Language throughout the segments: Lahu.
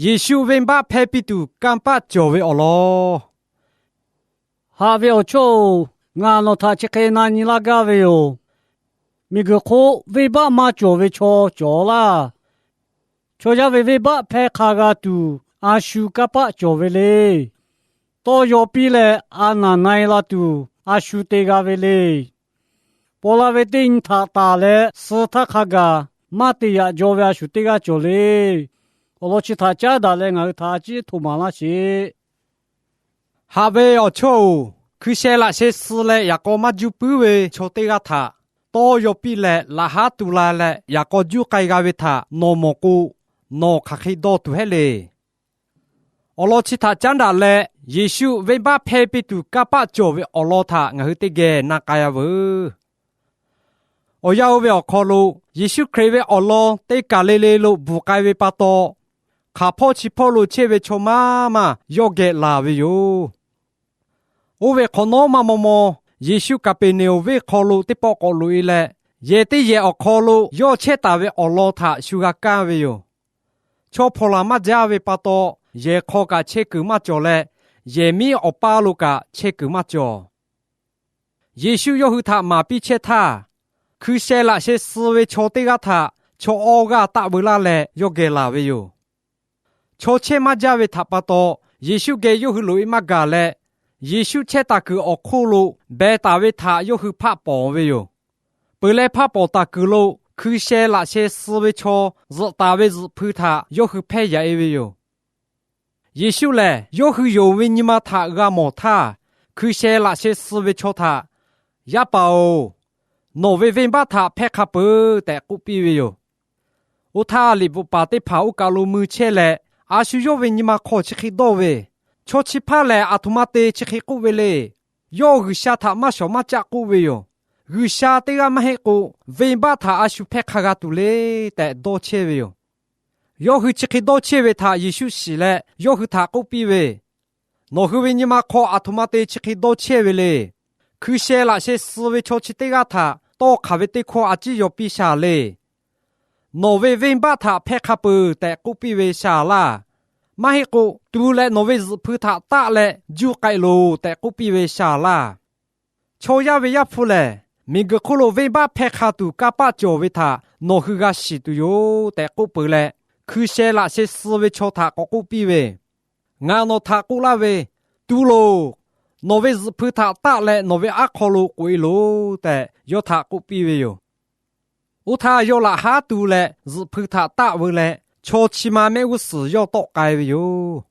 Yeˍsuˆ venˇbaˆ hpehˇ piˇ tuˬ kanˇ paˆ cawˬ ve awˬ lawn. Haꞈ ve awˬ chawˇ-oˬ, ngaˬ nawˬ htaꞈ chi hk'e na nyi laˇ gaˇ ve yoˬ. Miˬguiˬ hk'oˆ venˇbaˆ maˇ cawˬ ve chaw cawˬ laˇ. Chaw yaˇ ve venˇbaˆ hpehˇ hk'a g'a tuˬ, a shu kanˇ paˆ cawˬ ve le. Tawˇ yaw piˇ leh a naˬ na-e la tuˬ, a shu te g'a ve le. Paw la ve teˇ nyi htaꞈ taˍ leh suh htaˇ hk'a gaˬ, maˇ te yaꞈ jaw ve a shu teˇ g'aˇ cawˬ le. Awˬ lawn chi htaꞈ caˉ daꞈ leh ngaˬ hui htaꞈ a ciˉ htoꞈ maˍ laˇ sheˍ. Haꞈ ve awˬ chawˇ-oˬ, hkui sheh laꞈ sheh suh leh yaꞈ k'aw maˇ juˇ puiˉ ve chaw teˇ g'aˇ htaꞈ tawˇ yaw piˇ leh laꞈ haˉ tu la leh yaꞈ k'aw juˇ k'ai g'a ve htaꞈ nawˬ mawˬ k'o, nawˬ hk'aˬ hk'e dawˇ tuˬ hehˉ le. Awˬ lawn chi htaꞈ caˉ daꞈ leh, Yeˍsuˆ venˇbaˆ hpehˇ piˇ tuˬ kanˇ paˆ cawˬ ve awˬ lawn htaꞈ ngaˬ hui teˇ geh na k'ai-a veuˬ. Awˬ yanˇ oˇ ve awˬ hk'aw lo, Yeˍsuˆ Hkriꞈ ve awˬ lawn teˇ kaˬ le le lo bvuhˬ k'ai ve pa taw, hk'aˬ hpawˇ chi hpawˇ lo chehˇ ve chaw maˇ maˇ yawˇ geh laˬ ve yoˬ. Oˇ ve hk'awꞈ nawˉ maˇ maw maw, Yeˍsuˆ Kaˍpeˍneˍonˍ venˇ hk'aw lo teˇ pawˆ k'awꞈ loꞈ-e leh, yehˬ teˇ yehˬ awˬ hk'aw lo yawˇ chehˇ taˍ ve awˬ lawn htaꞈ shu g'a kaˇ ve yoˬ. Chaw hpawnˬ laˬ maˇ jaˇ ve pa taw, yehˬ hk'aw kaꞈ chehˇ kuiˬ maˇ cawˬ leh, yehˬ miˉ awˬ paˇ lo kaꞈ chehˇ kuiˬ maˇ cawˬ. Yeˍsuˆ yawˇ hui htaꞈ maˍ piˇ chehˇ htaˇ, hkui sheh laꞈ sheh suh ve chaw teˇ g'aˇ htaꞈ chaw awˇ g'aˇ taˆ veu laˇ leh yawˇ geh laˬ ve yoˬ. Chaw chehˇ maˇ jaˇ ve htaꞈ pa taw, Yeˍsuˆ geh yawˇ hui loꞈ-e maˇ gaˬ leh, Yeˍsuˆ chehˇ taˍ kuiˬ awˬ hk'oˆ lo beh taˍ ve htaꞈ yawˇ hui hpaˆ pawˍ ve yoˬ. Peuˬ leh hpaˆ pawˍ taˍ kuiˬ lo hkui sheh laꞈ sheh suh ve chaw zuhꞈ taˍ ve zuhꞈ hpui htaꞈ yawˇ hui hpehˇ yaꞈ-e ve yoˬ. Yeˍsuˆ lehˬ, yawˇ hui yonˍ ve nyi ma htaꞈ g'a mawˬ htaˇ, hkui sheh laꞈ sheh suh ve chaw htaꞈ, Yaˇ paˍ-oˬ, nawˬ ve venˇbaˆ htaꞈ hpehˇ hk'a peuˬ tehꞈ k'oˆ piˇ ve yoˬ. Oˇ htaˇ, liꞈ bvuhꞈ paˍ teˇ hpaˍ oˇ kaˬ lo mui chehˇ leh, a shu yawˇ ve nyi ma hk'aw chi hk'e dawˇ ve, Chaw chi hpaˇ lehˬ, aˬ htoꞈ ma te chi hk'e k'oˆ ve le. Yawˇ G'uiˬsha htaꞈ maˇ shawˍ maˇ caˆ k'oˆ ve yoˬ. G'uiˬsha teˇ g'aˇ maˇ heˆ k'o, venˇbaˆ htaꞈ a shu hpehˇ hk'a g'a tuˬ le tehꞈ dawˇ chehˇ ve yoˬ. Yawˇ hui chi hk'e dawˇ chehˇ ve htaꞈ Yeˍsuˆ shiˍ leh, yawˇ hui htaꞈ k'oˆ piˇ ve, Nawˬ hui ve nyi ma hk'aw aˬ htoꞈ ma te chi hk'e dawˇ chehˇ ve le. Hkui sheh laꞈ sheh suh ve chaw chi teˇ g'aˇ htaꞈ tawˇ hk'aˬ ve teˇ hkawˇ a ciˉ yaw piˇ shaˍ le. Nawˬ ve venˇbaˆ htaꞈ hpehˇ hk'a peuˬ tehꞈ k'oˆ piˇ ve shaˍ laˇ. Maˇ heˆ k'o, tu leh nawˬ ve zuhꞈ hpui htaꞈ taˆ leh juˇ k'ai loˬ tehꞈ k'oˆ piˇ ve shaˍ laˇ. Chaw yaˇ ve Yaˇ hpu lehˬ, miˬguiˬ hk'oˆ lo venˇbaˆ hpehˇ hk'a tuˬ kanˇ paˆ cawˬ ve htaꞈ nawˬ hui g'a shiˍ tuˬ yoˬ tehꞈ k'oˆ peuˬ leh, hkui sheh laꞈ sheh suh ve chaw htaꞈ k'awꞈ k'oˆ piˇ ve, Ngaˬ nawˬ htaꞈ k'oˆ laˇ ve, tu loˬ. Nawˬ ve zuhꞈ hpui htaꞈ taˆ leh nawˬ ve aˉ hk'aw lo k'oꞈ-e loˬ tehꞈ, yawˇ htaꞈ k'oˆ piˇ ve yoˬ. Oˇ htaˇ, yawˇ laꞈ haˉ tu leh zuhꞈ hpui htaꞈ taˆ veu leh, chaw chi ma mehˆ g'uˇ suhˍ yawˇ tawˆ k'ai ve yoˬ.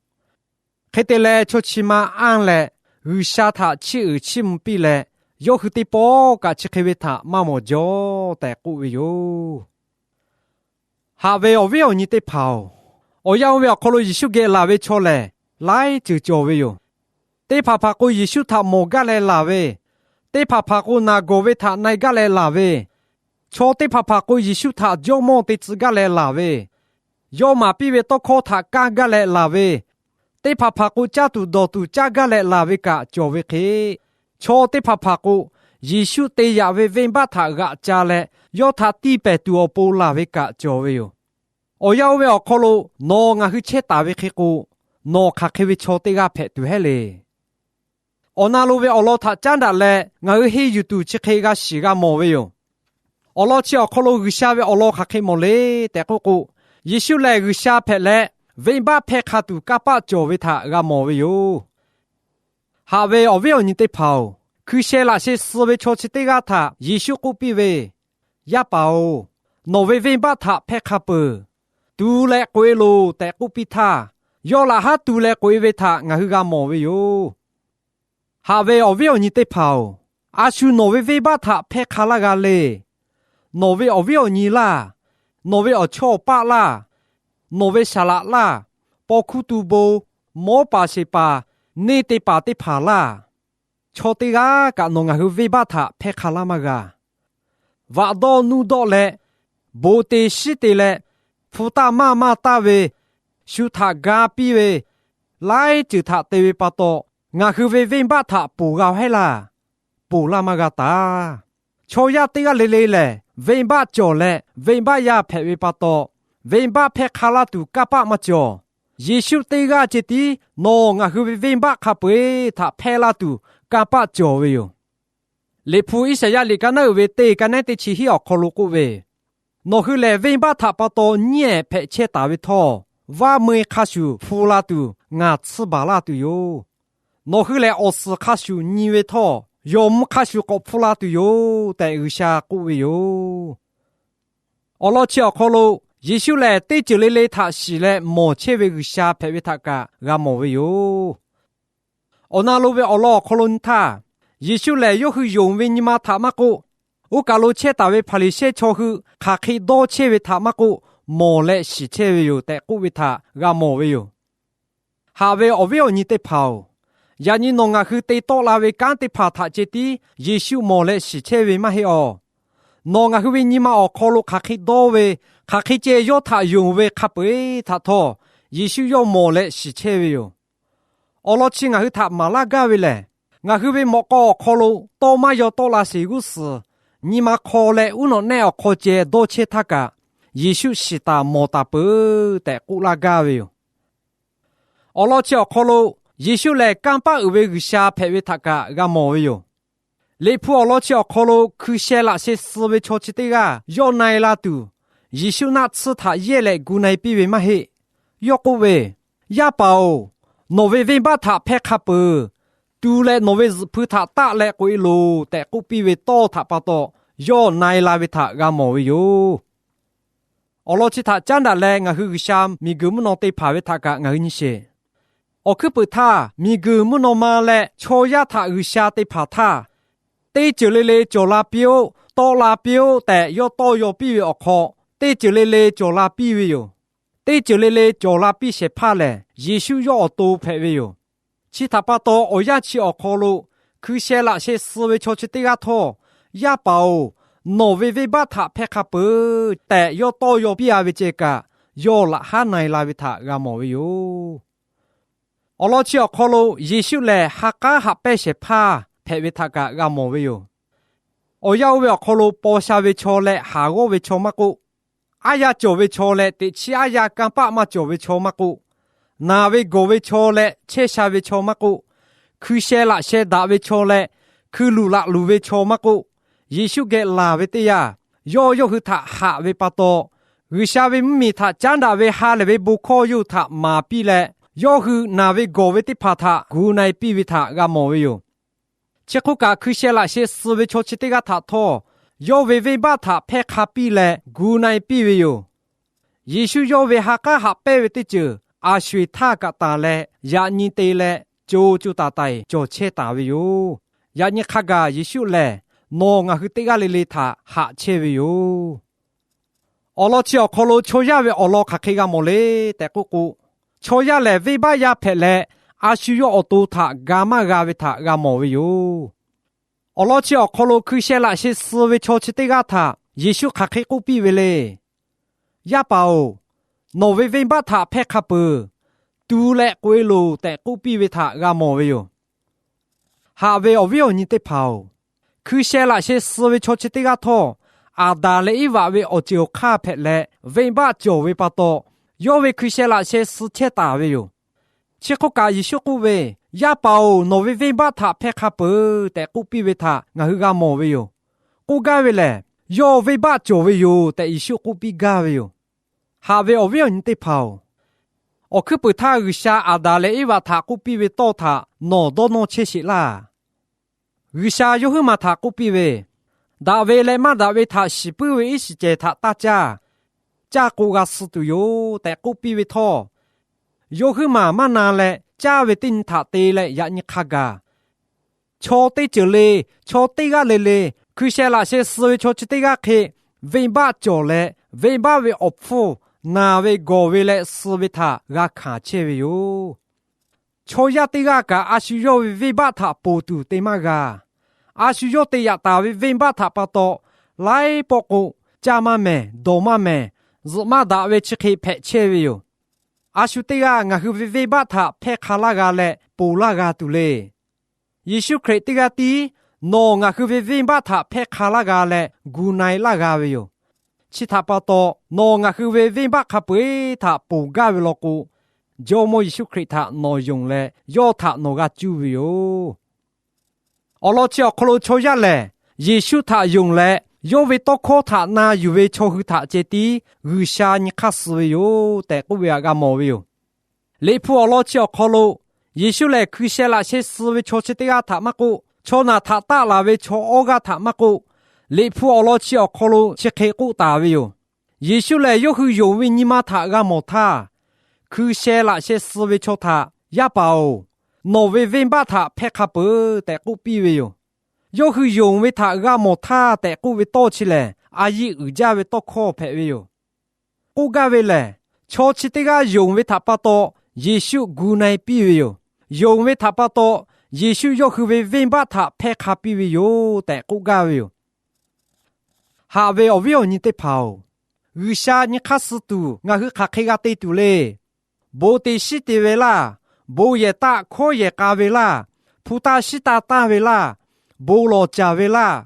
Hk'e te leh, chaw chi ma anˇ leh G'uiˬsha htaꞈ chiˇ uiˍ chiˇ mvuh piˇ leh, yawˇ hui teˇ pawˆ kaꞈ chi hk'e ve htaꞈ maˇ mawˬ jaw tehꞈ k'oˆ ve yoˬ. Haꞈ ve awˬ viˉ awˬ nyi teˇ hpaˍ-oˬ, awˬ yanˇ oˇ ve awˬ hk'aw lo Yeˍsuˆ geh laˬ ve chaw lehˬ, laiˉ ceuˬ cawˬ ve yoˬ. Teˇ hpaˍ hpaˍ k'o, Yeˍsuˆ htaꞈ mawˬ gaˇ leh laˬ ve, teˇ hpaˍ hpaˍ k'o, naˬ gawˬ ve htaꞈ na-e gaˇ leh laˬ ve, chaw teˇ hpaˍ hpaˍ k'o, Yeˍsuˆ htaꞈ jawˇmawˇ te tcuh gaˇ leh laˬ ve, yawˇ maˍ piˇ ve tawˇ hkawˇ htaꞈ kanˇ gaˇ leh laˬ ve, teˇ hpaˍ hpaˍ k'o, caˇ tuˬ dawˬ tuˬ caˇ gaˇ leh laˬ ve kaꞈ cawˬ ve hk'e, chaw teˇ hpaˍ hpaˍ k'o, Yeˍsuˆ te yaꞈ ve venˇbaˆ htaꞈ g'aꞈ ca leh, yawˇ htaꞈ tiˇ pehˍ tuˬ awˬ pon laˬ ve kaꞈ cawˬ ve yoˬ. Awˬ yanˇ oˇ ve awˬ hk'aw lo nawˬ ngaˬ hui chehˇ taˍ ve hk'e k'o, nawˬ hk'aˬ hk'e ve chaw teˇ g'aˇ hpehꞈ tuˬ hehˉ le. Awˬ na lo ve awˬ lawn htaꞈ caˉ daꞈ leh ngaˬ hui henˇ yuˬ tuˬ chi hk'e g'a shiˍ g'a mawˬ ve yoˬ. Awˬ lawn chi awˬ hk'aw lo G'uiˬsha ve awˬ lawn hk'aˬ hk'e mawˬ le tehꞈ k'oˆ k'o, Yeˍsuˆ lehˬ G'uiˬsha hpehꞈ leh, venˇbaˆ hpehˇ hk'a tuˬ kanˇ paˆ cawˬ ve htaꞈ g'a mawˬ ve yoˬ. Haꞈ ve awˬ viˉ awˬ nyi teˇ hpaˍ-oˬ, hkui sheh laꞈ sheh suh ve chaw chi teˇ g'aˇ htaꞈ Yeˍsuˆ k'oˆ piˇ ve, Yaˇ paˍ-oˬ, nawˬ ve venˇbaˆ htaꞈ hpehˇ hk'a peuˬ. Tu leh k'oꞈ-e loˬ tehꞈ k'oˆ piˇ htaˇ, yawˇ laꞈ haˉ tu leh k'oꞈ-e ve htaꞈ ngaˬ hui g'a mawˬ ve yoˬ. Haꞈ ve awˬ viˉ awˬ nyi teˇ hpaˍ-oˬ, a shu nawˬ ve venˇbaˆ htaꞈ hpehˇ hk'a laˇ g'a le. Nawˬ ve awˬ viˉ awˬ nyi laˇ, nawˬ ve awˬ chawˇ awˬ paˆ laˇ, nawˬ ve saˍ laꞈ laˇ, paw hkuˇ tu bon, mawˉ paˍ sheˍ paˍ, neˇ te paˍ teˇ hpaˍ laˇ, chaw teˇ g'aˇ kaꞈ nawˬ ngaˬ hui venˇbaˆ htaꞈ hpehˇ hk'a laˇ maˇ g'a. Vaꞈ dawˇ nuˇ dawˆ leh, bon te shiˉ te leh, hpu taˇ maˇ maˇ taˇ ve, shu htaꞈ ga piˇ ve, laiˉ ceuˬ htaꞈ te ve pa taw, ngaˬ hui ve venˇbaˆ htaꞈ ponˬ g'a hehˉ laˇ. Ponˬ laˇ maˇ g'a taˍ. Chaw yaˇ teˇ g'aˇ le le lehˬ, venˇbaˆ cawˬ leh venˇbaˆ yaˇ hpehꞈ ve pa taw, venˇbaˆ hpehˇ hk'a laˇ tuˬ kanˇ paˆ maˇ cawˬ. Yeˍsuˆ teˇ g'aˇ ceh tiˉ nawˬ ngaˬ hui ve venˇbaˆ hk'a peu-eˬ htaꞈ hpehˇ laˇ tuˬ kanˇ paˆ cawˬ ve yoˬ. Liꞈ hpu Iˉsaˍyaˆ liꞈ ka naˉ uiˍ ve teˇ ka nehˉ teˇ chi hiˉ awˬ hk'aw lo k'oˆ ve, Nawˬ hui lehˬ venˇbaˆ htaꞈ pa taw nyiˉ-ehˍ hpehꞈ chehˇ taˍ ve htawˇ, vaˇ meu-eˬ hk'a shuˍ hpu la tuˬ ngaˬ tsuhˇ baˬ laˇ tuˬ yoˬ. Nawˬ hui lehˬ awˬ suhˍ hk'a shuˍ nyi ve htawˇ, yawˬ mvuh hk'a shuˍ k'awꞈ hpu la tuˬ yoˬ tehꞈ G'uiˬsha k'oˆ ve yoˬ. Awˬ lawn chi awˬ hk'aw lo Yeˍsuˆ lehˬ teˇ ceuˬ le le htaꞈ shiˍ leh mawˬ chehˇ ve G'uiˬsha hpehꞈ ve htaꞈ kaꞈ g'a mawˬ ve yoˬ. Awˬ na lo ve awˬ lawn awˬ hk'aw lo nyi htaˇ, Yeˍsuˆ lehˬ yawˇ hui yonˍ ve nyi ma htaꞈ maˇ k'oˆ, oˇ kaˬ lo chehˇ taˍ ve Hpaˍriˍsehˇ chaw hui hk'aˬ hk'e dawˇ chehˇ ve htaꞈ maˇ k'oˆ, mawˬ leh shiˍ chehˇ ve yoˬ tehꞈ k'oˆ ve htaꞈ g'a mawˬ ve yoˬ. Haꞈ ve awˬ viˉ awˬ nyi teˇ hpaˍ-oˬ, yaꞈ nyi nawˬ ngaˬ hui te tawˆ la ve kanˉ teˇ hpaˍ htaꞈ ceh tiˉ Yeˍsuˆ mawˬ leh shiˍ chehˇ ve maˇ heˆ awˬ. Nawˬ ngaˬ hui ve nyi ma awˬ hk'aw lo hk'aˬ hk'e dawˇ ve, hk'aˬ hk'e ceh yawˇ htaꞈ yonˍ ve hk'a peu-eˬ htaꞈ htawˇ, Yeˍsuˆ yawˇ mawˬ leh shiˍ chehˇ ve yoˬ. Awˬ lawn chi ngaˬ hui htaꞈ maˍ laˇ gaˇ ve lehˬ, ngaˬ hui ve mawꞈ k'aw awˬ hk'aw lo tawˇ maˇ yaw tawˆ la sheˍ g'uˇ suhˍ, nyi ma hk'aw leh uˉ nawꞈ neˆ awˬ hk'aw ceh dawˇ chehˇ htaˇ kaꞈ, Yeˍsuˆ shiˍ taˍ mawˬ taˍ peuˬ tehꞈ k'oˆ laˇ gaˇ ve yoˬ. Awˬ lawn chi awˬ hk'aw lo Yeˍsuˆ lehˬ kanˇ paˆ uiˍ ve G'uiˬsha hpehꞈ ve htaꞈ kaꞈ g'a mawˬ ve yoˬ. Liꞈ hpu awˬ lawn chi awˬ hk'aw lo hkui sheh laꞈ sheh suh ve chaw chi teˇ g'aˇ yawˇ na-e la tuˬ, Yeˍsuˆ naˆ tsuhˇ htaꞈ yehˇ leh gu na-e piˇ ve maˇ heˆ. Yawˇ k'oˆ ve, Yaˇ paˍ-oˬ, nawˬ ve venˇbaˆ htaꞈ hpehˇ hk'a peuˬ. Tu leh nawˬ ve zuhꞈ hpui htaꞈ taˆ leh k'oꞈ-e loˬ tehꞈ k'oˆ piˇ ve tawˇ htaꞈ pa taw, yawˇ na-e la ve htaꞈ g'a mawˬ ve yoˬ. Awˬ lawn chi htaꞈ caˉ daꞈ leh ngaˬ hui G'uiˬsha miˬguiˬ mvuhˇ naw te hpanˍ ve htaꞈ kaꞈ ngaˬ hui nyi sheˍ. Awˬ hkuiˉ puiˍ htaˇ, miˬguiˬ mvuhˇ naw ma leh chaw yaˇ htaꞈ G'uiˬsha te hpanˍ htaˇ, teˇ ceuˬ le le cawˬ la piˇ-oˆ, tawˆ la piˇ-oˆ tehꞈ yawˇ tawˇ yaw piˇ ve awˬ hk'aw, teˇ ceuˬ le le cawˬ la piˇ ve yoˬ. Teˇ ceuˬ le le cawˬ la piˇ shehˍ hpaˇ lehˬ, Yeˍsuˆ yawˇ awˬ to hpehꞈ ve yoˬ. Chi htaꞈ pa taw, awˬ yanˇ chi awˬ hk'aw lo hkui sheh laꞈ sheh suh ve chaw chi teˇ g'aˇ htawˇ, Yaˇ paˍ-oˬ, nawˬ ve venˇbaˆ htaꞈ hpehˇ hk'a peuˬ tehꞈ yawˇ tawˇ yaw piˇ-a ve ceh kaꞈ, yawˇ laꞈ haˉ na-e la ve htaꞈ g'a mawˬ ve yoˬ. Awˬ lawn chi awˬ hk'aw lo Yeˍsuˆ lehˬ ha k'aˉ haꞈ pehnˇ shehˍ hpaˇ hpehꞈ ve htaꞈ kaꞈ g'a mawˬ ve yoˬ. Awˬ yanˇ oˇ ve awˬ hk'aw lo paw sha ve chaw leh haˍ g'awˇ ve chaw maˇ k'oˆ, aˉ yaˇ cawˬ ve chaw leh teꞈ chiˉ aˉ yaˇ kanˇ paˆ maˇ cawˬ ve chaw maˇ k'oˆ, naˬ ve gawˬ ve chaw leh chehˇ sha ve chaw maˇ k'oˆ, hkui sheh laꞈ sheh daꞈ ve chaw leh hkui luˬ laꞈ luˬ ve chaw maˇ k'oˆ, Yeˍsuˆ geh laˬ ve teˇ yanˇ, yawˇ yawˇ hui htaꞈ haꞈ ve pa taw, G'uiˬsha ve mvuhˇmiˬ htaꞈ caˉ daꞈ ve ha lehˬ ve bon hkawˇ yawˇ hui htaꞈ maˍ piˇ leh, yawˇ hui naˬ ve gawˬ ve teˇ hpaˍ htaꞈ gu na-e piˇ ve htaꞈ g'a mawˬ ve yoˬ. Chi hk'oˆ kaꞈ, hkui sheh laꞈ sheh suh ve chaw chi teˇ g'aˇ htaꞈ htawˇ, yawˇ ve venˇbaˆ htaꞈ hpehˇ hk'a piˇ leh gu na-e piˇ ve yoˬ. Yeˍsuˆ yawˇ ve ha k'aˉ haꞈ pehnˇ ve teˇ ceuˬ a sho-eˬ htaˇ kaꞈ tanˬ leh yaꞈ nyi te leh co co taiˍ taiˍ cawˬ chehˇ taˍ ve yoˬ. Yaꞈ nyi hk'a gaˬ Yeˍsuˆ lehˬ, nawˬ ngaˬ hui teˇ g'aˇ le le htaꞈ haꞈ chehˇ ve yoˬ. Awˬ lawn chi awˬ hk'aw lo chaw yaˇ ve awˬ lawn hk'aˬ hk'e g'a mawˬ le tehꞈ k'oˆ k'o, chaw yaˇ lehˬ venˇbaˆ yaˇ hpehꞈ leh, a shu yawˇ awˬ to htaꞈ ga maˇ g'a ve htaꞈ g'a mawˬ ve yoˬ. Awˬ lawn chi awˬ hk'aw lo hkui sheh laꞈ sheh suh ve chaw chi teˇ g'aˇ htaꞈ Yeˍsuˆ hk'aˬ hk'e k'oˆ piˇ ve le. Yaˇ paˍ-oˬ, nawˬ ve venˇbaˆ htaꞈ hpehˇ hk'a peuˬ. Tu leh k'oꞈ-e loˬ tehꞈ k'oˆ piˇ ve htaꞈ g'a mawˬ ve yoˬ. Haꞈ ve awˬ viˉ awˬ nyi teˇ hpaˍ-oˬ, hkui sheh laꞈ sheh suh ve chaw chi teˇ g'aˇ htawˇ, Aˍdanˍ leh Eˇvaꞈ ve awˬ ceuˬ awˬ hk'aˇ hpehꞈ leh venˇbaˆ cawˬ ve pa taw, yawˇ ve hkui sheh laꞈ sheh suh chehˇ taˍ ve yoˬ. Chi hk'oˆ kaꞈ Yeˍsuˆ k'oˆ ve, Yaˇ paˍ-oˬ, nawˬ ve venˇbaˆ htaꞈ hpehˇ hk'a peuˬ tehꞈ k'oˆ piˇ ve htaꞈ ngaˬ hui g'a mawˬ ve yoˬ. K'oˆ gaˇ ve lehˬ, yawˇ venˇbaˆ cawˬ ve yoˬ tehꞈ Yeˍsuˆ k'oˆ piˇ gaˇ ve yoˬ. Haꞈ ve awˬ viˉ awˬ nyi teˇ hpaˍ-oˬ, awˬ hkuiˉ puiˍ htaˇ G'uiˬsha Aˍdanˍ leh Eˇvaꞈ htaꞈ k'oˆ piˇ ve tawˇ htaꞈ nawˬ dawˇ nawˇ chehˇ sheˍ laˇ. G'uiˬsha yawˇ huiˉ maˬ htaꞈ k'oˆ piˇ ve, Daꞈ ve leh maˇ daꞈ ve htaꞈ shiˍ puiˉ ve iˉ shiˍ cehˬ htaꞈ taˇ caˇ. Caˇ k'o g'a suh tuˬ yoˬ tehꞈ k'oˆ piˇ ve htawˇ, yawˇ huiˉ maˬ maˇ na leh caˇ ve teˇ nyi htaꞈ te leh yaꞈ nyi hk'a gaˬ, chaw teˇ ceuˬ le, chaw teˇ g'aˇ le le, hkui sheh laꞈ sheh suh ve chaw chi teˇ g'aˇ hk'e venˇbaˆ cawˬ leh, venˇbaˆ ve awˬ hpfuhˇ naˬ ve gawˬ ve leh suh ve htaꞈ g'a hkanˍ chehˇ ve yoˬ. Chaw yaˇ teˇ g'aˇ kaꞈ a shu yawˇ ve venˇbaˆ htaꞈ ponˬ tuˬ te maˇ g'a. A shu yawˇ te yaꞈ taˍ ve venˇbaˆ htaꞈ pa taw, laiˉ pawˆ k'o caˇ maˇ mehˍ, dawˬ maˇ mehˍ, zuhꞈ maˇ daꞈ ve chi hk'e hpehꞈ chehˇ ve yoˬ. A shu teˇ g'aˇ ngaˬ hui ve venˇbaˆ htaꞈ hpehˇ hk'a laˇ g'a leh ponˬ laˇ g'a tuˬ le. Yeˍsuˆ Hkriꞈ teˇ g'aˇ tiˉ nawˬ ngaˬ hui ve venˇbaˆ htaꞈ hpehˇ hk'a laˇ g'a leh gu na-e laˇ g'a ve yoˬ. Chi htaꞈ pa taw, nawˬ ngaˬ hui ve venˇbaˆ hk'a peu-eˬ htaꞈ ponˬ gaˇ ve law k'o, Jawˇmawˇ Yeˍsuˆ Hkriꞈ htaꞈ nawˬ yonˍ leh, yawˇ htaꞈ nawˬ g'a cuˇ ve yoˬ. Awˬ lawn chi awˬ hk'aw lo chaw yaˇ lehˬ, Yeˍsuˆ htaꞈ yonˍ leh, yawˇ ve tawˇ hkawˇ htaꞈ na yuˬ ve chaw hui htaꞈ ceh tiˉ G'uiˬsha nyi hk'aˇ suh ve yoˬ tehꞈ k'oˆ ve htaꞈ g'a mawˬ ve yoˬ. Liꞈ hpu awˬ lawn chi awˬ hk'aw lo, Yeˍsuˆ lehˬ hkui sheh laꞈ sheh suh ve chaw chi teˇ g'aˇ htaꞈ maˇ k'oˆ, chaw naˬ htaꞈ taˆ laˬ ve chaw awˇ g'aˇ htaꞈ maˇ k'oˆ, Liꞈ hpu awˬ lawn chi awˬ hk'aw lo chi hk'e k'oˆ taˍ ve yoˬ. Yeˍsuˆ lehˬ, yawˇ hui yonˍ ve nyi ma htaꞈ g'a mawˬ htaˇ, hkui sheh laꞈ sheh suh ve chaw htaꞈ, Yaˇ paˍ-oˬ, nawˬ ve venˇbaˆ htaꞈ hpehˇ hk'a peuˬ tehꞈ k'oˆ piˇ ve yoˬ. Yawˇ hui yonˍ ve htaꞈ g'a mawˬ htaˇ tehꞈ k'oˆ ve tawˇ chi lehˬ, a yiˆ uiˍ jaˇ ve tawˇ hkawˇ hpehꞈ ve yoˬ. K'oˆ gaˇ ve lehˬ, chaw chi teˇ g'aˇ yonˍ ve htaꞈ pa taw Yeˍsuˆ gu na-e piˇ ve yoˬ. Yonˍ ve htaꞈ pa taw, Yeˍsuˆ yawˇ hui ve venˇbaˆ htaꞈ hpehˇ hk'a piˇ ve yoˬ tehꞈ k'oˆ gaˇ ve yoˬ. Haꞈ ve awˬ viˉ awˬ nyi teˇ hpaˍ-oˬ, G'uiˬsha nyi hk'aˇ suh tuˬ ngaˬ hui hk'aˬ hk'e g'a te tuˬ le. Bon te shiˉ te ve laˇ, bon yehˬ taˆ hkawˉ yehˬ k'a ve laˇ, hpu taˇ shiˉ taˇ tanˇ ve laˇ, bon lawˬ caˍ ve laˇ,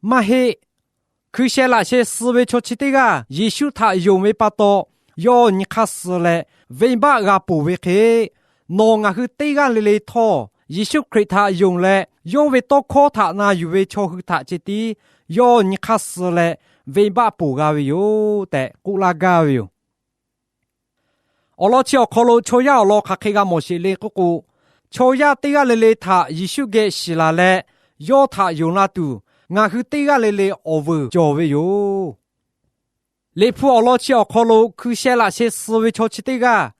maˇ heˆ. Hkui sheh laꞈ sheh suh ve chaw chi teˇ g'aˇ Yeˍsuˆ htaꞈ yonˍ ve pa taw, yawˇ nyi hk'aˇ suh leh venˇbaˆ g'a ponˬ ve hk'e, nawˬ ngaˬ hui teˇ g'aˇ le le htawˇ, Yeˍsuˆ Hkriꞈ htaꞈ yonˍ leh, yawˇ ve tawˇ hkawˇ htaꞈ na yuˬ ve chaw hui htaꞈ ceh tiˉ yawˇ nyi hk'aˇ suh leh venˇbaˆ ponˬ g'a ve yoˬ tehꞈ k'oˆ laˇ gaˇ ve yoˬ. Awˬ lawn chi awˬ hk'aw lo chaw yaˇ awˬ lawn hk'aˬ hk'e g'a mawˬ sheˍ le k'oˆ k'o, chaw yaˇ teˇ g'aˇ le le htaꞈ Yeˍsuˆ geh shiˍ laˬ leh, yawˇ htaꞈ yonˍ la tuˬ ngaˬ hui teˇ g'aˇ le le awˬ vuiˬ cawˬ ve yoˬ. Liꞈ hpu awˬ lawn chi awˬ hk'aw lo hkui sheh laꞈ sheh suh ve chaw chi teˇ g'aˇ,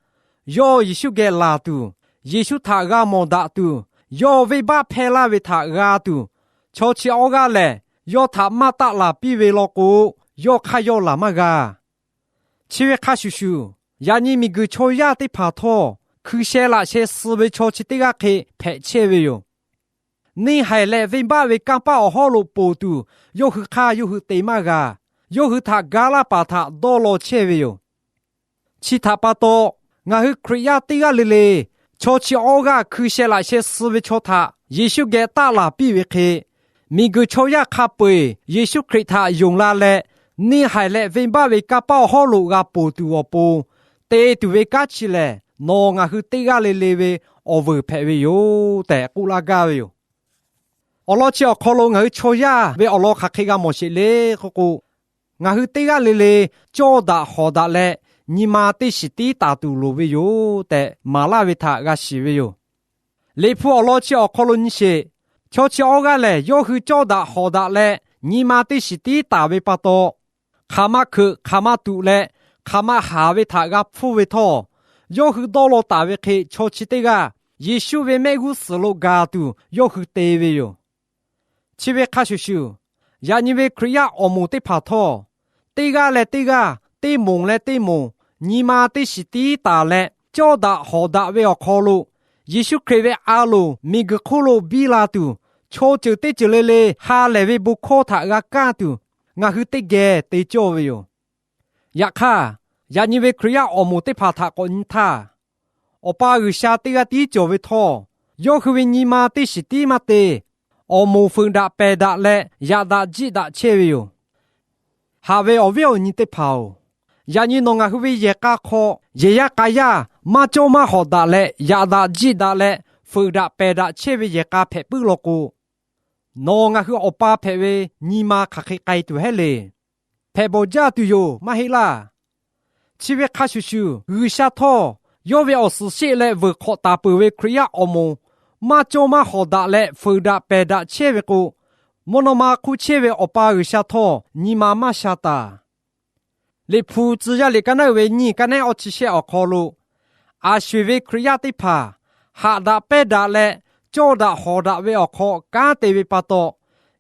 yawˇ Yeˍsuˆ geh laˬ tuˬ, Yeˍsuˆ htaꞈ g'a mawˬ daꞈ tuˬ, yawˇ venˇbaˆ hpehˇ laˇ ve htaꞈ g'a tuˬ, chaw chi awˇ g'aˇ lehˬ yawˇ htaꞈ maˇ taˆ laˬ piˇ ve law k'o, yawˇ hk'aˇ yawˇ laˬ maˇ g'a. Chi ve hk'a shuˍ shuˍ, yaꞈ nyi miˬguiˬ chaw yaˇ teˇ hpaˍ htawˇ, hkui sheh laꞈ sheh suh ve chaw chi teˇ g'aˇ hk'e hpehꞈ chehˇ ve yoˬ. Neˇ haiˬ leh venˇbaˆ ve kanˇ paˆ awˬ hawˉ lo ponˬ tuˬ, yawˇ hui hk'aˇ yawˇ hui te maˇ g'a. Yawˇ hui htaꞈ ga laˇ paˍ htaꞈ dawˇ law chehˇ ve yoˬ. Chi htaꞈ pa taw, ngaˬ hui Hkriꞈ yaˇ teˇ g'aˇ le le, chaw chi awˇ g'aˇ hkui sheh laꞈ sheh suh ve chaw htaꞈ Yeˍsuˆ geh taˆ laˬ piˇ ve hk'e, miˬguiˬ chaw yaˇ hk'a peu-eˬ Yeˍsuˆ Hkriꞈ htaꞈ yonˍ la leh, neˇ haiˬ leh venˇbaˆ ve kanˇ paˆ awˬ hawˉ lo g'a ponˬ tuˬ awˬ pon, te tuˬ ve kanˉ chi lehˬ, nawˬ ngaˬ hui teˇ g'aˇ le le ve awˬ vuiˬ hpehꞈ ve yoˬ tehꞈ k'oˆ laˇ gaˇ ve yoˬ. Awˬ lawn chi awˬ hk'aw lo ngaˬ hui chaw yaˇ ve awˬ lawn hk'aˬ hk'e g'a mawˬ sheˍ le k'oˆ k'o, ngaˬ hui teˇ g'aˇ le le cawˇ daꞈ hawˍ daꞈ leh, nyi ma teˇ shiˍ tiˉ taˍ tuˬ loˍ ve yoˬ tehꞈ maˍ laˇ ve htaꞈ g'a shiˍ ve yoˬ. Liꞈ hpu awˬ lawn chi awˬ hk'aw lo nyi sheˍ. Chaw chi awˇ g'aˇ lehˬ, yawˇ hui cawˇ daꞈ hawˍ daꞈ leh nyi ma teˇ shiˍ tiˉ taˍ ve pa taw, hk'aˬ ma hkeuꞈ hk'aˬ ma tuꞈ leh hk'aˬ ma haˍ ve htaꞈ g'a hpfuhˇ ve htawˇ, yawˇ hui dawˇ law taˍ ve hk'e chaw chi teˇ g'aˇ Yeˍsuˆ ve mehˆ g'uˇ suhˍ lo gaˬ tuˬ yawˇ hui te ve yoˬ. Chi ve hk'a shuˍ shuˍ, yaꞈ nyi ve Hkriꞈ yaˇ awˬ moˍ teˇ hpaˍ htawˇ, teˇ g'aˇ leh teˇ g'aˇ, teˇ moˍ leh teˇ moˍ, nyi ma teˇ shiˍ tiˉ taˍ leh cawˇ daꞈ hawˍ daꞈ ve awˬ hk'aw lo, Yeˍsuˆ Hkriꞈ ve a loˍ miˬguiˬ hk'oˆ lo biˇ la tuˬ, chaw ceuˬ teˇ ceuˬ le le ha lehˬ ve bon hkawˇ htaꞈ g'a kaˇ tuˬ, ngaˬ hui teˇ geh te cawˇ ve yoˬ. Yaꞈ hk'aˇ, yaꞈ nyi ve Hkriꞈ yaˇ awˬ moˍ teˇ hpaˍ htaꞈ k'awꞈ nyi htaˇ, Awˬ pa G'uiˬsha teˇ g'aˇ tiˉ cawˬ ve htawˇ, yawˇ hui ve nyi ma teˇ shiˍ tiˉ maˇ te, awˬ moˍ fuiˍ daꞈ pehˬ daꞈ leh yaꞈ daꞈ jiˆ daꞈ chehˇ ve yoˬ. Haꞈ ve awˬ viˉ awˬ nyi teˇ hpaˍ-oˬ, yaꞈ nyi nawˬ ngaˬ hui ve yehˬ k'a hk'aw yehˬ yaˇ k'a yaˇ maˇ cawˇ maˇ hawˍ daꞈ leh yaꞈ daꞈ jiˆ daꞈ leh fuiˍ daꞈ pehˬ daꞈ chehˇ ve yehˬ k'a hpehꞈ puiˉ law k'o, nawˬ ngaˬ hui Awˬ pa hpehꞈ ve nyi ma hk'aˬ hk'e k'ai tuˬ hehˉ le. Hpehꞈ bawˬ jaˇ tuˬ yoˬ maˇ heˆ laˇ. Chi ve hk'a shuˍ shuˍ, G'uiˬsha htawˇ yawˇ ve awˬ suhˍ sheˆ leh vuiˬ hk'awꞈ taˍ peuˬ ve Hkriꞈ yaˇ awˬ moˍ maˇ cawˇ maˇ hawˍ daꞈ leh fuiˍ daꞈ pehˬ daꞈ chehˇ ve k'o, mvuhˇ naw ma hk'oˆ chehˇ ve Awˬ pa G'uiˬsha htawˇ nyi ma maˇ sha taˍ. Liꞈ hpu tcuh yaˇ liꞈ ka naˉ uiˍ ve nyiˇ ka nehˉ awˇ chi shehˆ awˬ hk'aw lo, aˬ sho-eˬ ve Hkriꞈ yaˇ teˇ hpaˍ haꞈ daꞈ pehnˇ daꞈ leh cawˇ daꞈ hawˍ daꞈ ve awˬ hk'aw kanˉ te ve pa taw,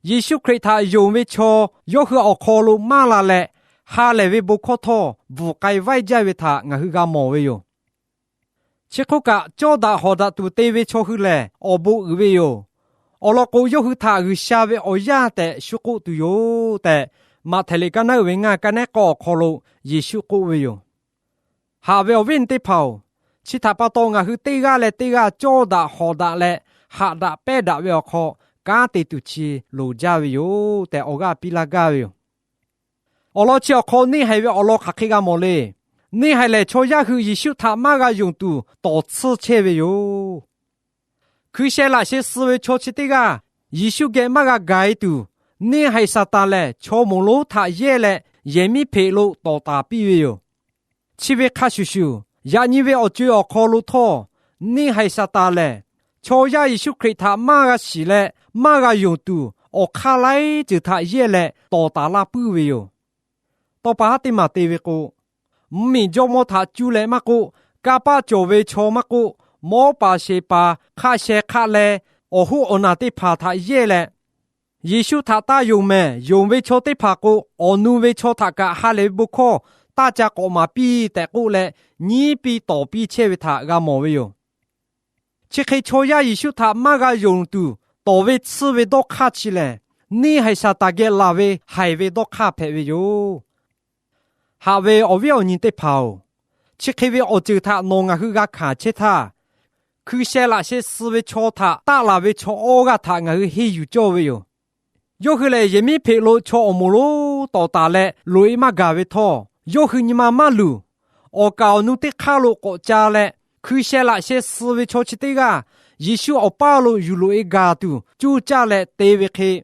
Yeˍsuˆ Hkriꞈ htaꞈ yonˍ ve chaw yawˇ hui awˬ hk'aw lo maˇ la leh, ha lehˬ ve bon hkawˇ htawˇ bvuhˬ k'ai vaiˇ jaˇ ve htaꞈ ngaˬ hui g'a mawˬ ve yoˬ. Chi hk'oˆ kaꞈ, cawˇ daꞈ hawˍ daꞈ tuˬ te ve chaw hui lehˬ, awˬ bon uiˍ ve yoˬ. Awˬ lawn k'o, yawˇ hui htaꞈ G'uiˬsha ve awˬ yaˇ tehꞈ shu k'oˆ tuˬ yoˬ tehꞈ, Maꞈhtehˍ liꞈ ka naˉ uiˍ ve ngaˇ ka nehˉ k'awˇ awˬ hk'aw lo Yeˍsuˆ k'oˆ ve yoˬ. Haꞈ ve awˬ viˉ awˬ nyi teˇ hpaˍ-oˬ, chi htaꞈ pa taw ngaˬ hui teˇ g'aˇ leh teˇ g'aˇ cawˇ daꞈ hawˍ daꞈ leh haꞈ daꞈ pehnˇ daꞈ ve awˬ hk'aw kanˉ te tuˬ chi loˍ jaˇ ve yoˬ tehꞈ awˬ g'aˇ piˇ laˇ gaˇ ve yoˬ. Awˬ lawn chi awˬ hk'aw neˇ haiˬ ve awˬ lawn hk'aˬ hk'e g'a mawˬ le. Neˇ haiˬ lehˬ, chaw yaˇ hui Yeˍsuˆ htaꞈ maˇ g'a yonˍ tuˬ tawˍ tsuhˇ chehˇ ve yoˬ. Hkui sheh laꞈ sheh suh ve chaw chi teˇ g'aˇ Yeˍsuˆ geh maˇ g'a gaˬ-e tuˬ, neˇ haiˬ Saˍtanˍ lehˬ chaw moˍ lonˉ htaꞈ yehˇ leh yehˬ miˉ hpeꞈ lo tawˍ taˍ piˇ ve yoˬ. Chi ve hk'a shuˍ shuˍ, yaꞈ nyi ve awˬ co-e awˬ hk'aw lo htawˇ, neˇ haiˬ Saˍtanˍ lehˬ chaw yaˇ Yeˍsuˆ Hkriꞈ htaꞈ maˇ g'a shiˍ leh maˇ g'a yonˍ tuˬ, awˬ hk'aˇ laiˉ ceuˬ htaꞈ yehˇ leh tawˍ taˍ laˇ puiˉ ve yoˬ. Tawˇ pa haˉ teˇ maˬ te ve k'o, mvuhˇmiˬ jawˇmawˇ htaꞈ cuˇ leh maˇ k'oˆ, kanˇ paˆ cawˬ ve chaw maˇ k'oˆ, mawˉ paˍ sheˍ paˍ hk'aˆ sheh hk'aˆ leh awˬ hoˉ awˬ naˬ teˇ hpaˍ htaꞈ yehˇ leh, Yeˍsuˆ htaꞈ taˇ yonˍ mehˍ, yonˍ ve chaw teˇ hpaˍ k'o, awˬ nu ve chaw htaꞈ kaꞈ ha lehˬ ve bon hkawˇ taˇ ca k'awꞈ maˍ piˇ tehꞈ k'oˆ leh, nyiˉ piˇ tawˍ piˇ chehˇ ve htaꞈ g'a mawˬ ve yoˬ. Chi hk'e chaw yaˇ Yeˍsuˆ htaꞈ maˇ g'a yonˍ tuˬ tawˍ ve tsuhˇ ve dawˇ hk'aˇ chi lehˬ, neˇ haiˬ Saˍtanˍ geh laˬ ve haiˬ ve dawˇ hk'aˇ hpehꞈ ve yoˬ. Haꞈ ve awˬ viˉ awˬ nyi teˇ hpaˍ-oˬ, chi hk'e ve awˬ ceuˬ htaꞈ nawˬ ngaˬ hui g'a hkanˍ chehˇ htaˇ, hkui sheh laꞈ sheh suh ve chaw htaꞈ taˆ laˬ ve chaw awˇ g'aˇ htaꞈ ngaˬ hui henˇ yuˬ cawˇ ve yoˬ. Yawˇ hui lehˬ, yehˬ miˉ hpeꞈ lo chaw awˬ moˍ lonˉ tawˍ taˍ leh loꞈ-e maˇ gaˬ ve htawˇ, yawˇ hui nyi ma maˇ luˬ. Awˬ kaˍ awˬ nu teˇ hk'aˇ lo k'awꞈ ca leh, hkui sheh laꞈ sheh suh ve chaw chi teˇ g'aˇ Yeˍsuˆ awˬ paˇ lo yuˬ loꞈ-e gaˬ tuˬ cuˇ caˇ leh te ve hk'e,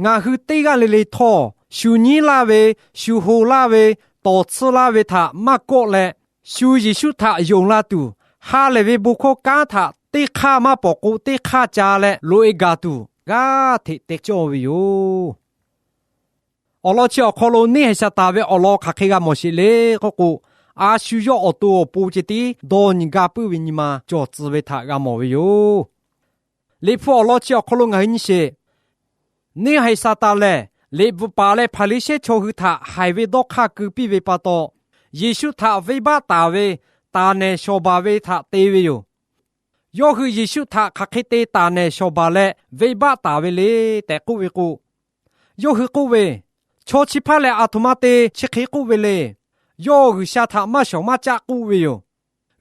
ngaˬ hui teˇ g'aˇ le le htawˇ, shu nyiˉ laˇ ve, shu ho laˇ ve, tawˍ tsuhˇ laˇ ve htaꞈ maˇ kawˆ leh, shu Yeˍsuˆ htaꞈ yonˍ la tuˬ, ha lehˬ ve bon hkawˇ kanˉ htaꞈ teˇ hk'aˇ maˇ pawˍ k'o teˇ hk'aˇ ca leh loꞈ-e gaˬ tuˬ g'aˇ hteꞈ te cawˇ ve yoˬ. Awˬ lawn chi awˬ hk'aw lo neˇ haiˬ Saˍtanˍ ve awˬ lawn hk'aˬ hk'e g'a mawˬ sheˍ le k'oˆ k'o, a shu yawˇ awˬ to awˬ pon ceh tiˉ dawˇ nyi gaˇ puiˉ ve nyi ma cawˬ tcuh ve htaꞈ g'a mawˬ ve yoˬ. Liꞈ hpu awˬ lawn chi awˬ hk'aw lo ngaˬ hui nyi sheˍ. Neˇ haiˬ Saˍtanˍ lehˬ, liꞈ bvuhꞈ paˍ leh Hpaˍriˍsehˇ chaw hui htaꞈ haiˬ ve dawˇ hk'aˇ keu piˇ ve pa taw, Yeˍsuˆ htaꞈ venˇbaˆ taˍ ve taˍ nehˬ shawˍ baˬ ve htaꞈ te ve yoˬ. Yawˇ hui Yeˍsuˆ htaꞈ hk'aˬ hk'e te taˍ nehˬ shawˍ baˬ leh venˇbaˆ taˍ ve le tehꞈ k'oˆ ve k'o, yawˇ hui k'oˆ ve, Chaw chi hpaˇ lehˬ aˬ htoꞈ ma te chi hk'e k'oˆ ve le. Yawˇ G'uiˬsha htaꞈ maˇ shawˍ maˇ caˆ k'oˆ ve yoˬ.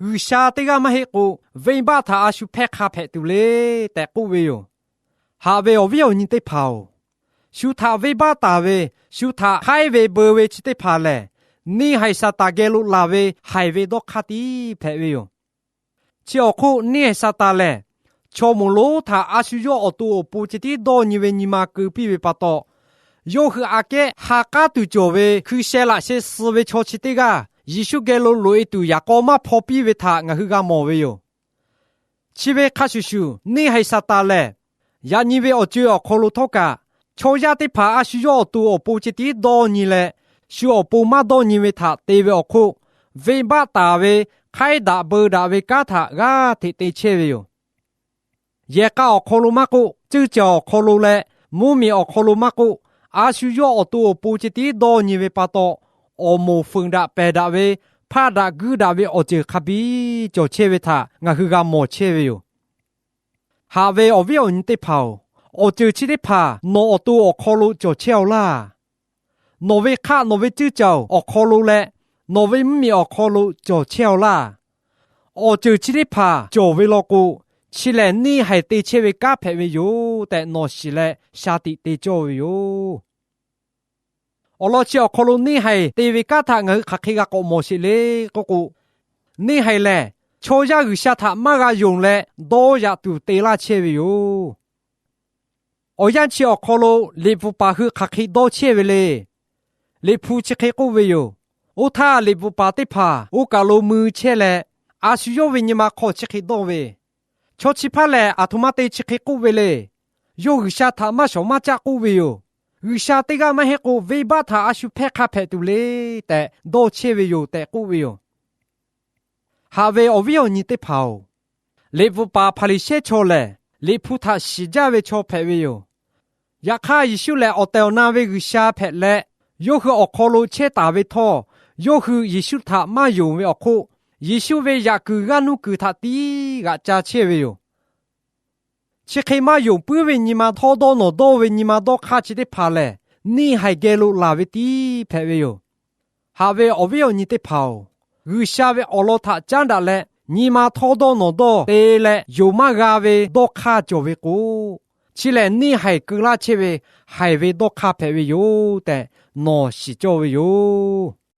G'uiˬsha teˇ g'aˇ maˇ heˆ k'o, venˇbaˆ htaꞈ a shu hpehˇ hk'a hpehꞈ tuˬ le tehꞈ k'oˆ ve yoˬ. Haꞈ ve awˬ viˉ awˬ nyi teˇ hpaˍ-oˬ, shu htaꞈ venˇbaˆ taˍ ve, shu htaꞈ haiˉ ve beu ve chi teˇ hpaˍ lehˬ, neˇ haiˬ Saˍtanˍ geh lo laˬ ve haiˬ ve dawˇ hk'aˇ tiˉ hpehꞈ ve yoˬ. Chi awˬ hk'oˆ neˇ haiˬ Saˍtanˍ lehˬ, chaw moˍ lonˉ htaꞈ a shu yawˇ awˬ to awˬ pon ceh tiˉ dawˇ nyi ve nyi ma keu piˇ ve pa taw, yawˇ hui aꞈ kehˉ ha k'aˉ tuˬ cawˬ ve hkui sheh laꞈ sheh suh ve chaw chi teˇ g'aˇ Yeˍsuˆ geh lo loꞈ-e tuˬ yaꞈ k'aw maˇ hpaw piˇ ve htaꞈ ngaˬ hui g'a mawˬ ve yoˬ. Chi ve hk'a shuˍ shuˍ, neˇ haiˬ Saˍtanˍ lehˬ, yaꞈ nyi ve awˬ co-e awˬ hk'aw lo htawˇ kaꞈ, chaw yaˇ teˇ hpaˍ a shu yawˇ awˬ to awˬ pon ceh tiˉ dawˇ nyi leh, shu awˬ pon maˇ dawˇ nyi ve htaꞈ te ve awˬ hk'oˆ, venˇbaˆ taˍ ve hk'aiˉ daꞈ beu daꞈ ve kanˉ htaꞈ g'aˇ hteꞈ te chehˇ ve yoˬ. Yehˬ k'a awˬ hk'aw lo maˇ k'oˆ, ceuˇ caˬ awˬ hk'aw lo leh mvuhˇmiˬ awˬ hk'aw lo maˇ k'oˆ, a shu yawˇ awˬ to awˬ pon ceh tiˉ dawˇ nyi ve pa taw, awˬ moˍ fuiˍ daꞈ pehˬ daꞈ ve, hpaˆ daꞈ guiˇ daꞈ ve awˬ ceuˬ hk'a biˇ cawˬ chehˇ ve htaꞈ ngaˬ hui g'a mawˬ chehˇ ve yoˬ. Haꞈ ve awˬ viˉ awˬ nyi teˇ hpaˍ-oˬ, awˬ ceuˬ chi teˇ hpaˍ nawˬ awˬ to awˬ hk'aw lo cawˬ chehˇ-aw laˇ. Nawˬ ve hk'aˆ nawˬ ve ceuˇ caˬ awˬ hk'aw lo leh nawˬ ve mvuhˇmiˬ awˬ hk'aw lo cawˬ chehˇ-aw laˇ. Awˬ ceuˬ chi teˇ hpaˍ cawˬ ve law k'o, chi lehˬ neˇ haiˬ te chehˇ ve kanˉ hpehꞈ ve yoˬ tehꞈ nawˬ shiˍ leh shaˍ tiꞈ te cawˇ ve yoˬ. Awˬ lawn chi awˬ hk'aw lo neˇ haiˬ te ve kanˉ htaꞈ ngaˬ hui hk'aˬ hk'e g'a k'awꞈ mawˬ sheˍ le k'oˆ k'o, neˇ haiˬ lehˬ chaw yaˇ G'uiˬsha htaꞈ maˇ g'a yonˍ leh dawˇ yaꞈ tuˬ te laˇ chehˇ ve yoˬ. Awˬ yanˇ chi awˬ hk'aw lo liꞈ bvuhꞈ paˍ hui hk'aˬ hk'e dawˇ chehˇ ve le. Liꞈ hpu chi hk'e k'oˆ ve yoˬ. Oˇ htaˇ liꞈ bvuhꞈ paˍ teˇ hpaˍ oˇ kaˬ lo mui chehˇ leh, a shu yawˇ ve nyi ma hk'aw chi hk'e dawˇ ve, Chaw chi hpaˇ lehˬ aˬ htoꞈ ma te chi hk'e k'oˆ ve le. Yawˇ G'uiˬsha htaꞈ maˇ shawˍ maˇ caˆ k'oˆ ve yoˬ. G'uiˬsha teˇ g'aˇ maˇ heˆ k'o, venˇbaˆ htaꞈ a shu hpehˇ hk'a hpehꞈ tuˬ le tehꞈ dawˇ chehˇ ve yoˬ tehꞈ k'oˆ ve yoˬ. Haꞈ ve awˬ viˉ awˬ nyi teˇ hpaˍ-oˬ, liꞈ bvuhꞈ paˍ Hpaˍriˍsehˇ chaw lehˬ, liꞈ hpu htaꞈ shiˍ jaˇ ve chaw hpehꞈ ve yoˬ. Yaꞈ hk'aˇ, Yeˍsuˆ lehˬ awˬ tehˬ awˬ na ve G'uiˬsha hpehꞈ leh, yawˇ hui awˬ hk'aw lo chehˇ taˍ ve htawˇ, yawˇ hui Yeˍsuˆ htaꞈ maˇ yonˍ ve awˬ hk'oˆ, Yeˍsuˆ ve yaꞈ kuiˬ g'aˇ nuˇ kuiˬ htaꞈ tiˉ g'aꞈ ca chehˇ ve yoˬ. Chi hk'e maˇ yonˍ puiˉ ve nyi ma htawˇ dawˇ nawˬ dawˇ ve nyi ma dawˇ hk'aˇ chi teˇ hpaˍ lehˬ, neˇ haiˬ geh lo laˬ ve tiˉ hpehꞈ ve yoˬ. Haꞈ ve awˬ viˉ awˬ nyi teˇ hpaˍ-oˬ, G'uiˬsha ve awˬ lawn htaꞈ caˉ daꞈ leh, nyi ma htawˇ dawˇ nawˬ dawˇ te leh yonˍ maˇ g'a ve dawˇ hk'aˇ cawˬ ve k'o, chi lehˬ neˇ haiˬ keu laˇ chehˇ ve haiˬ ve dawˇ hk'aˇ hpehꞈ ve yoˬ tehꞈ nawˬ shiˍ cawˇ ve yoˬ.